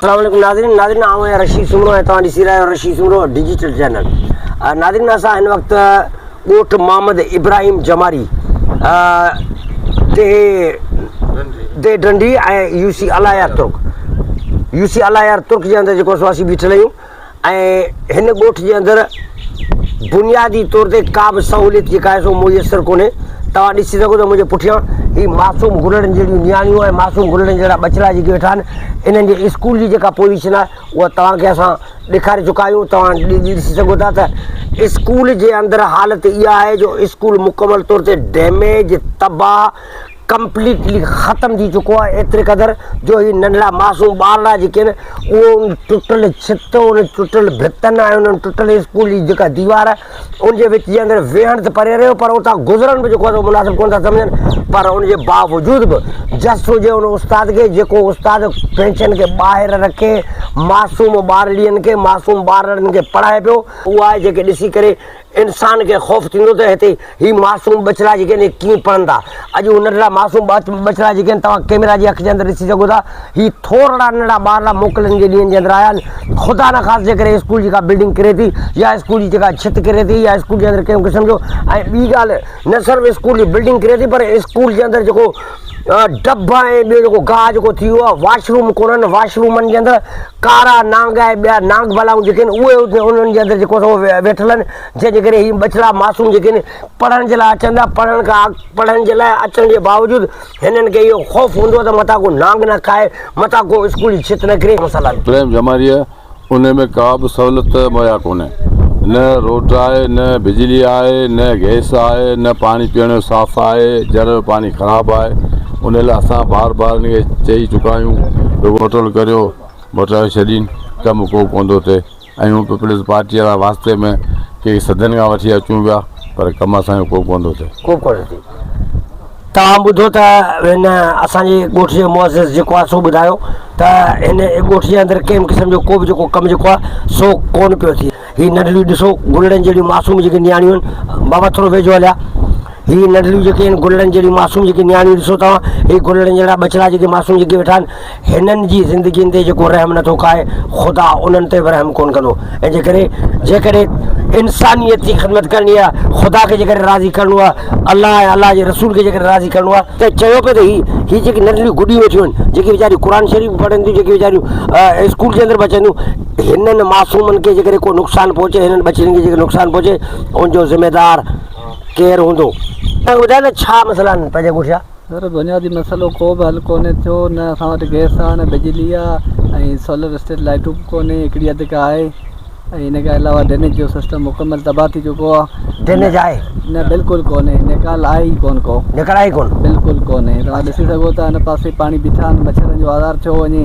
السلام عليڪم ناظرين ناظرين آئون آهيان رشيد سومرو ۽ توهان ڏسي رهيا آهيو رشيد سومرو ڊجيٽل چينل ناظرين اسان هن وقت ڳوٺ محمد ابراهيم جماري ديهه ڊنڊي ۽ يو سي الايار ترڪ يو سي الايار ترڪ جي اندر جيڪو سو اسين بيٺل آهيون ۽ هن ڳوٺ جي اندر بنيادي طور تي ڪا به سهوليت جيڪا آهي سو ميسر ڪونهي توهان ڏسي سگهو ٿا منهنجي پٺيان هي معصوم گلڙن جهڙيون نياڻيون ۽ معصوم گلڙن جهڙا ٻچڙا جيڪي ويٺا آهن انهن جي اسڪول جي جيڪا پوزيشن آهي اها توهان کي اسان ڏيکاري چڪا آهيون توهان ڏسي سگهو ٿا ته اسڪول جي اندر حالت اها آهي جو اسڪول مڪمل طور تي ڊيميج تباهه ڪمپليٽلي ختم ٿي چڪو آهي ايتري قدر جو هي ننڍڙا معصوم ٻارڙا جيڪي آهن اهو ان ٽٽل ڇت ان ٽٽل ڀتن ۽ انهن ٽٽل اسڪول جي جيڪا ديوار آهي ان جي وچ جي اندر ويهڻ ته پري رهيو پر اتان گذرڻ به جيڪو آهي سو مناسب ڪونه ٿا سمجهن پر ان جي باوجود به جس هجي ان استاد کي جيڪو استاد پينشن کي ٻاهر رکي معصوم ٻارڙين کي معصوم ٻارڙن کي پڙهائي پيو اها آهي جيڪي ڏسي ڪري انسان کي خوف ٿيندو ته هتي هي معصوم ٻچڙا جيڪي آهن اهي ڪيئن پڙهندا. اڄ اهي ننڍڙا معصوم ٻچڙا جيڪي آهن توهان ڪيميرا جي اک جي اندر ڏسي سگهو ٿا. هي ٿورڙا ننڍڙا ٻارڙا موڪلن جي ڏينهن جي اندر آيا آهن. خدا نخواست جيڪڏهن اسڪول جي ڪا بلڊنگ ڪري ٿي يا اسڪول جي جيڪا ڇت ڪري ٿي يا اسڪول جي اندر ڪنهن قسم جو ۽ ٻي ڳالهه نه صرف اسڪول جي بلڊنگ ڪري ٿي پر اسڪول جي اندر جيڪو ڊڀ ۽ ٻيو جيڪو گاهه جيڪو ٿي ويو آهي واش روم ڪونهن واش رومن جي اندر ڪارا نانگ ۽ ٻيا نانگ بلائون جيڪي آهن اهي اتي انهن جي اندر جيڪو سو ويٺل آهن جنهن جي ڪري هي ٻچڙا معصوم جيڪي آهن پڙهڻ جي لاء اچن ٿا پڙهڻ کان پڙهڻ جي لاء اچڻ جي باوجود هنن کي اهو خوف هوندو آهي ته متان ڪو نانگ نه کائي متان ڪو اسڪول جي ڇت نه ڪري مسئلا آهن. پريم جماريء ان ۾ ڪا به سهولت مهيا ڪونهي نه روڊ آهي نه بجلي آهي نه گئس آهي نه پاڻي پيئڻ جو صاف آهي جر جو پاڻي خراب آهي ان لاء اسان بار بار ان کي چئي چڪا آهيون رڳو هوٽل ڪريو موٽرائي ڇڏين ڪم ڪو ڪونه ٿو ٿئي ۽ هو پيپلز پارٽيء وارا واسطي ۾ ڪي صدين کان وٺي اچون پيا پر ڪم اسان جو ڪو ڪونه ٿو ٿئي. ڪو ڪونه ٿو ٿئي. توهان ٻڌو ته هن اسان جي ڳوٺ جي معزز جيڪو آهي سو ٻڌايو ته هن ڳوٺ جي اندر ڪنهن به قسم جو ڪو به جيڪو ڪم جيڪو آهي سو ڪونه پيو ٿئي. هي ننڍڙيون ڏسو گلڙن جهڙيون معصوم جيڪي نياڻيون آهن بابا ٿورو ويجهو هليا هي ننڍڙيون جيڪي آهن گلڙن جهڙيون معصوم جيڪي نياڻيون ڏسو توهان هي گلڙن جهڙا ٻچڙا جيڪي معصوم جيڪي ويٺا آهن هنن جي زندگين تي جيڪو رحم نٿو کائي خدا انهن تي به رحم ڪونه ڪندو ان جي ڪري جيڪڏهن انسانيت جي خدمت ڪرڻي آهي خدا کي جيڪڏهن راضي ڪرڻو آهي الله ۽ الله جي رسول کي جيڪڏهن راضي ڪرڻو آهي ته چيو پيو ته هي هي جيڪي ننڍڙيون گڏيون ويٺيون آهن جيڪي ويچاريون قرآن شريف پڙهن ٿيون جيڪي ويچاريون اسڪول جي اندر به اچن ٿيون هنن معصومن کي جيڪڏهن ڪو نقصان پهچي هنن ٻچڙين کي جيڪڏهن نقصان پهچي ان جو ذميدار ڪير هوندو؟ ٻڌايو ته ڇا مسئلا آهن پنهنجي ڳوٺ جا؟ سر بنيادي مسئلو ڪو به حل ڪونهي ٿيو نه اسان وٽ گئس آ نه بجلي آ ۽ سولر اسٽريٽ لائٽون به ڪونهي هڪڙي اڌ ڪا آهي ۽ ان کان علاوه ڊرينيج جو سسٽم مڪمل تباهه ٿي چڪو آ ڊرينيج آهي نه بلڪل ڪونهي نيڪال آهي ئي ڪون ڪو نيڪال آهي ئي ڪون بلڪل ڪونهي توهان ڏسي سگهو ٿا هن پاسي پاڻي بيٺا آهن مڇرن جو آزار ٿيو وڃي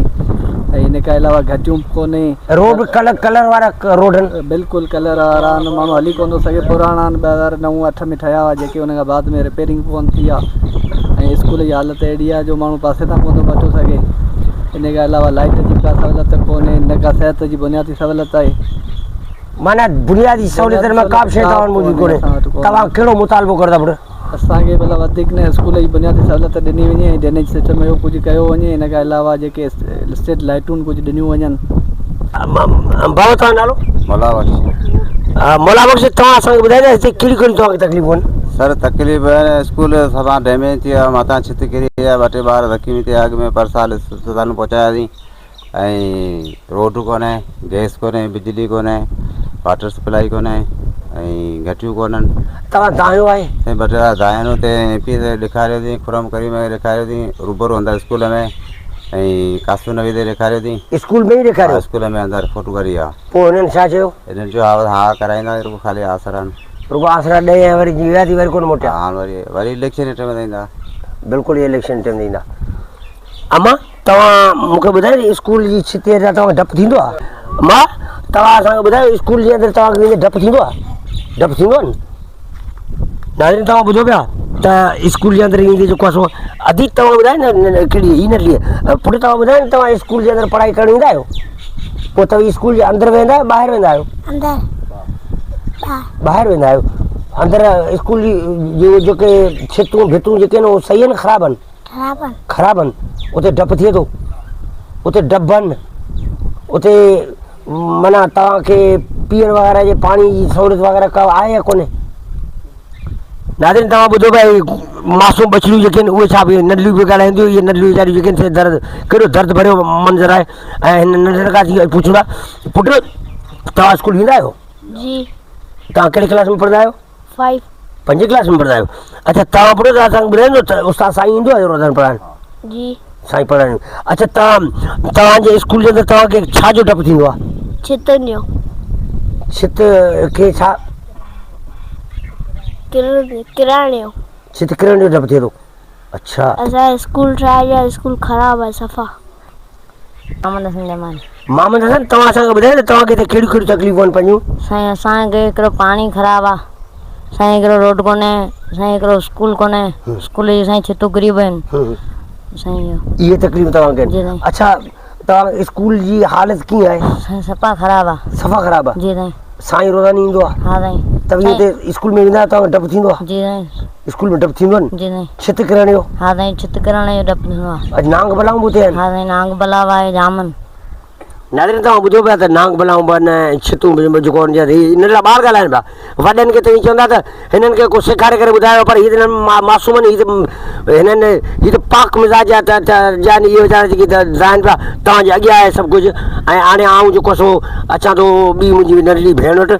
۽ ان کان علاوه گهٽيون به ڪونهي روڊ به ڪلر ڪلر وارا روڊ آهن بلڪل ڪلر وارا آهن ماڻهو هلي ڪون ٿو سگهي پراڻا آهن 2009 8 ۾ ٺهيا هئا جيڪي ان کان بعد ۾ رپيرنگ به ڪون ٿي آهي ۽ اسڪول جي حالت اهڙي آهي جو ماڻهو پاسي تان ڪون ٿو بچو سگهي ان کان علاوه لائٽ جي ڪا سهولت ڪونهي نه ڪا صحت جي بنيادي سهولت آهي. معنيٰ بنيادي سهولتن مان ڪا به شيء توهان وٽ موجود ڪونهي توهان ڪهڙو مطالبو ڪريو ٿا پٽ؟ اسان کي ڀلا وڌيڪ نه اسڪول جي بنيادي سهولت ڏني وڃي ۽ ڊرينيج سسٽم جو ڪجهه ڪيو وڃي ان کان علاوه جيڪي اسٽريٽ لائٽون ڪجهه ڏنيون وڃن. بابا توهان جو نالو؟ مولا بخش. مولا بخش توهان اسان کي ٻڌائيندا هتي ڪهڙيون ڪهڙيون توهان کي تڪليفون آهن؟ سر تڪليف اسڪول سڀا ڊيميج ٿي ويو مٿان ڇت ڪري وئي ٻه ٽي ٻار زخمي ٿيا اڳ ۾ پر سال اسپتال ۾ پهچاياسين ۽ روڊ ڪونهي گئس ڪونهي بجلي ڪونهي واٽر سپلائي ڪونهي ۽ گهٽيون ڪونهن. توهان دانهيو آهي؟ سائين ٻه ٽي دفعا دانهيو تي ايم پي تي ڏيکاريوسين خرم ڪريم کي ڏيکاريوسين روبرو اندر اسڪول ۾ ۽ قاسم نبي تي ڏيکاريوسين. اسڪول ۾ ئي ڏيکاريو؟ ها اسڪول ۾ اندر فوٽو ڪڍي آ. پوء هنن ڇا چيو؟ هنن چيو ها ها ڪرائينداسين رڳو خالي آسرا آهن. رڳو آسرا ڏئي ۽ وري ويا ٿي وري ڪونه موٽيا. ها وري وري اليڪشن جي ٽيم تي ايندا. بلڪل اليڪشن ٽيم تي ايندا. اما توهان مون کي ٻڌايو ته اسڪول جي ڇت هيٺان توهان کي ڊپ ٿيندو آهي؟ اما توهان اسان کي ٻڌايو اسڪول جي اندر توهان کي ويندي ڊپ ٿيندو آهي؟ ڊپ ٿيندو آهي نه؟ ناظرين توهان ٻڌو پيا ته اسڪول جي اندر ايندي جيڪو آهي سو ادي توهان ٻڌايو نه ڪهڙي هي ننڍڙي پٽ توهان ٻڌايو نه توهان اسڪول جي اندر پڙهائي ڪرڻ ايندا آهيو پوء توهين اسڪول جي اندر ويندا آهيو ٻاهر ويندا آهيو؟ اندر ٻاهر ويندا آهيو اندر اسڪول جي جيڪي ڇتون ڀتون جيڪي آهن اهي صحيح آهن خراب آهن؟ خراب آهن. خراب آهن اتي ڊپ ٿئي ٿو اتي ڊپ آهن اتي معنيٰ توهان کي پيئڻ وغيره جي پاڻي جي سهولت وغيره ڪا آهي يا ڪونهي؟ ناظرين توهان ٻڌو پيا هي معصوم ٻچڙيون جيڪي آهن اهي ڇا به ننڍڙيون به ڳالهائين ٿيون اهي ننڍڙيون ويچاريون جيڪي آهن سي درد ڪهڙو درد ڀريو منظر آهي ۽ هن ننڍڙن کان اسين پڇون ٿا پٽ توهان اسڪول ويندا آهيو؟ جي. توهان ڪهڙي ڪلاس ۾ پڙهندا آهيو؟ فائيو. پنجين ڪلاس ۾ پڙهندا آهيو اڇا توهان پڙهو ته اسان کي ٻڌائيندو ته استاد سائين ايندو آهي روزانو پڙهائڻ؟ جي. سائين پڙهائڻ اڇا توهان توهان جي اسڪول جي اندر توهان کي ڇا جو ڊپ ٿيندو آهي؟ ڇتن جو. ڇت کي ڇا؟ ڪرڻ جو. ڇت ڪرڻ جو ڊپ ٿئي ٿو اڇا. اسان جو اسڪول ٺاهي ڏيو اسڪول خراب آهي صفا. محمد حسن جمالي. محمد حسن توهان اسان کي ٻڌايو ته توهان کي هتي ڪهڙيون ڪهڙيون تڪليفون آهن پنهنجون. سائين اسان کي هڪڙو پاڻي خراب آ سائين هڪڙو روڊ ڪونهي سائين هڪڙو اسڪول ڪونهي اسڪول جي سائين ڇتون ڪري پيون آهن سائين اهو. اهي تڪليفون توهان کي جي آهن سائين. اڇا توهان اسڪول جي حالت ڪيئن آهي؟ سائين صفا خراب آ. صفا خراب آ. جي سائين. سائين روزاني ايندو آ؟ ها سائين. توهين هتي اسڪول ۾ ويندا آهيو توهان کي ڊپ ٿيندو آ؟ جي سائين. اسڪول ۾ ڊپ ٿيندو آ نه؟ جي سائين. ڇت ڪرڻ جو؟ ها سائين ڇت ڪرڻ جو ڊپ ٿيندو آ. اڄ نانگ بلائون به اتي آهن؟ ها سائين نانگ بلا به آهي جام آهن. ناظرين توهان ٻڌو پيا ته نانگ بلائون به آهن ۽ ڇتون به جيڪو هن جا هي ننڍڙا ٻار ڳالهائن پيا وڏن کي توهين چوندا ته هنن کي ڪو سيکاري ڪري ٻڌايو پر هي ته معصوم آهن هي ته هنن هي ته پاڪ مزاج جا ته جا آهن اهي ويچارا جيڪي ظاهن پيا توهان جي اڳيان آهي سڀ ڪجهه ۽ هاڻي آئون جيڪو سو اچان ٿو ٻي منهنجي ننڍڙي ڀيڻ وٽ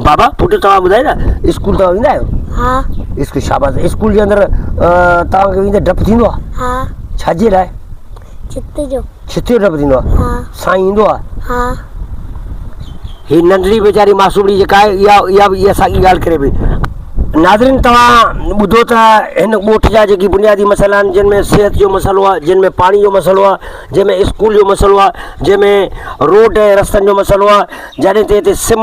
بابا پٽ توهان ٻڌايو نه اسڪول توهان ويندا آهيو؟ ها. اسڪول شاباس اسڪول جي اندر توهان کي ويندي ڊپ ٿيندو آهي؟ ها. ڇا جي لاء؟ ڇت جو. ڇت جو ڊپ ٿيندو آهي؟ ها. سائين ايندو آهي؟ ها. هي ننڍڙي ويچاري معصومڙي جيڪا آهي اها اها به اها ساڳي ڳالهه ڪري پئي. ناظرين توهان ٻڌو ته هن ڳوٺ جا جيڪي بنيادي مسئلا آهن جن ۾ صحت جو مسئلو آهي جن ۾ پاڻي جو مسئلو آهي جنهن ۾ اسڪول جو مسئلو آهي جنهن ۾ روڊ ۽ رستن جو مسئلو آهي جڏهن ته هتي سم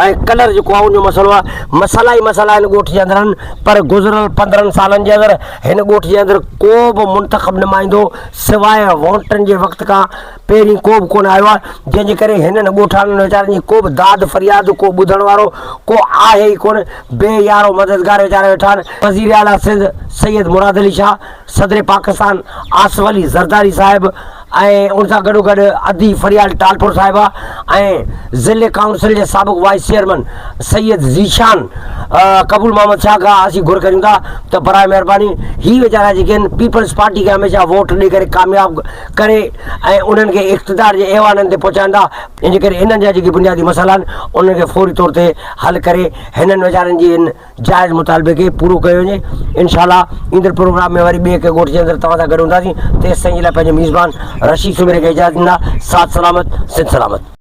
۽ ڪلر جيڪو آهي ان جو مسئلو آهي مسئلا ئي مسئلا هن ڳوٺ جي اندر آهن پر گذريل پندرهن سالن جي اندر هن ڳوٺ جي اندر ڪو به منتخب نمائندو سواء ووٽن جي وقت کان پهرين ڪو به ڪونه آيو آهي جنهن جي ڪري هنن ڳوٺاڻن ويچارن جي ڪو به داد فرياد ڪو ٻڌڻ وارو ڪو آهي ئي ڪونه بي يارو مددگار ويچارا ويٺا آهن وزير اعليٰ سنڌ سيد مراد علي شاهه صدر پاڪستان آصف علي زرداري صاحب ۽ ان سان گڏو گڏ ادي فريال ٽالپر صاحبه ۽ ضلعي ڪائونسل جي سابق وائيس چيئرمن سيد ذيشان قبول محمد شاهه کان اسين گهر ڪريون ٿا ته برائي مهرباني هي ويچارا جيڪي آهن پيپلز پارٽي کي هميشه ووٽ ڏئي ڪري ڪامياب ڪري ۽ انهن کي اقتدار جي ايوانن تي پهچائن ٿا ان جي ڪري انهن جا جيڪي بنيادي مسئلا آهن انهن کي فوري طور تي حل ڪري هنن ويچارن جي ان جائز مطالبي کي پورو ڪيو وڃي انشاء الله ايندڙ پروگرام ۾ وري ٻئي ڪنهن ڳوٺ جي اندر توهان سان گڏ هونداسين تيستائين جي لاء پنهنجي ميزبان رشيد سومري کي اجازت ڏيندا ساٿ سلامت سنڌ سلامت.